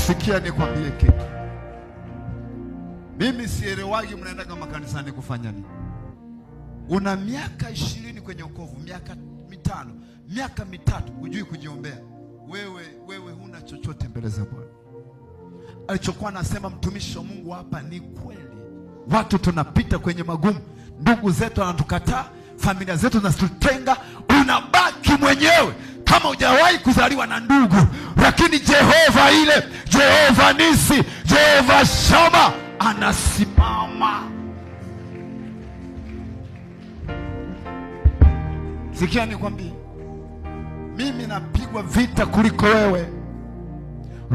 Sikia nikwambie kitu. Mimi sielewagi mnaenda kama kanisani kufanya nini. Una miaka 20 kwenye wokovu, miaka 5, miaka 3 hujui kujiombea. Wewe huna chochote mbele za Bwana. Alichokuwa anasema mtumishi wa Mungu hapa ni kweli. Watu tunapita kwenye magumu, ndugu zetu wanatukataa, familia zetu zinatutenga, unabaki mwenyewe kama hujawahi kuzaliwa na ndugu. Lakini Jehova ile, Jehova Nisi, Jehova Shama anasimama. Sikia nikwambie, mimi napigwa vita kuliko wewe,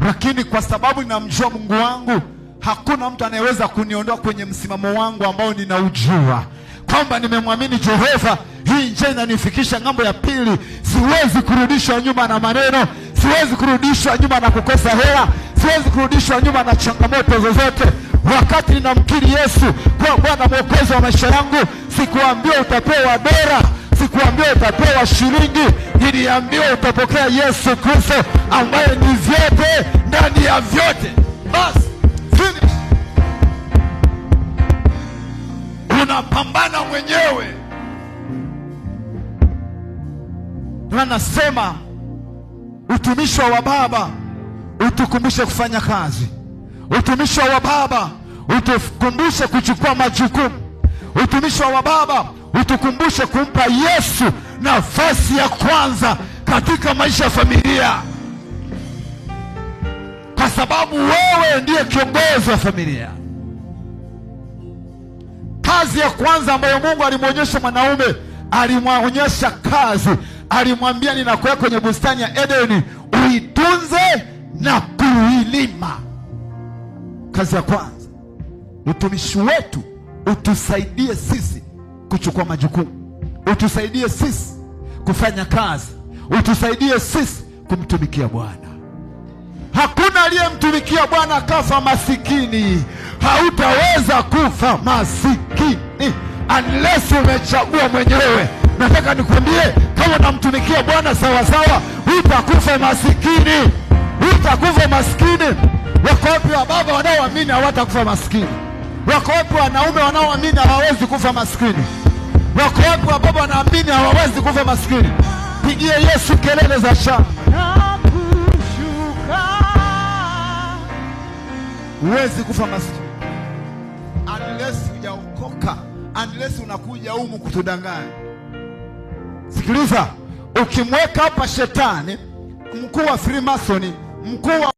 lakini kwa sababu ninamjua Mungu wangu, hakuna mtu anayeweza kuniondoa kwenye msimamo wangu ambao ninaujua kwamba nimemwamini Jehova. Hii njia inanifikisha ng'ambo ya pili. Siwezi kurudishwa nyuma na maneno, siwezi kurudishwa nyuma na kukosa hela, siwezi kurudishwa nyuma na changamoto zozote. Wakati ninamkiri Yesu kuwa Bwana Mwokozi wa maisha yangu, sikuambiwa utapewa dola, sikuambiwa utapewa shilingi, niliambiwa utapokea Yesu Kristo ambaye ni vyote ndani ya vyote. Basi finish. Unapambana mwenyewe. Tunasema utumishi wa baba utukumbushe kufanya kazi. Utumishi wa baba utukumbushe kuchukua majukumu. Utumishi wa baba utukumbushe kumpa Yesu nafasi ya kwanza katika maisha ya familia, kwa sababu wewe ndiye kiongozi wa familia. Kazi ya kwanza ambayo Mungu alimwonyesha mwanaume, alimwonyesha kazi. Alimwambia, ninakuweka kwenye bustani ya Edeni, uitunze na kuilima. Kazi ya kwanza, utumishi wetu utusaidie sisi kuchukua majukumu, utusaidie sisi kufanya kazi, utusaidie sisi kumtumikia Bwana. Hakuna aliyemtumikia Bwana akafa masikini. Hautaweza kufa masikini unless umechagua mwenyewe. Nataka nikwambie, kama unamtumikia Bwana sawasawa, utakufa masikini, utakufa masikini. Wako wapi wa baba wanaoamini hawatakufa masikini? Wako wapi wanaume wanaoamini hawawezi kufa masikini? Wako wapi wa baba wanaamini hawawezi kufa masikini? Pigie Yesu kelele za shangwe. Huwezi kufa masikini unless hujaokoka, unless unakuja humu kutudanganya. Sikiliza, ukimweka hapa shetani, mkuu wa Freemason, mkuu wa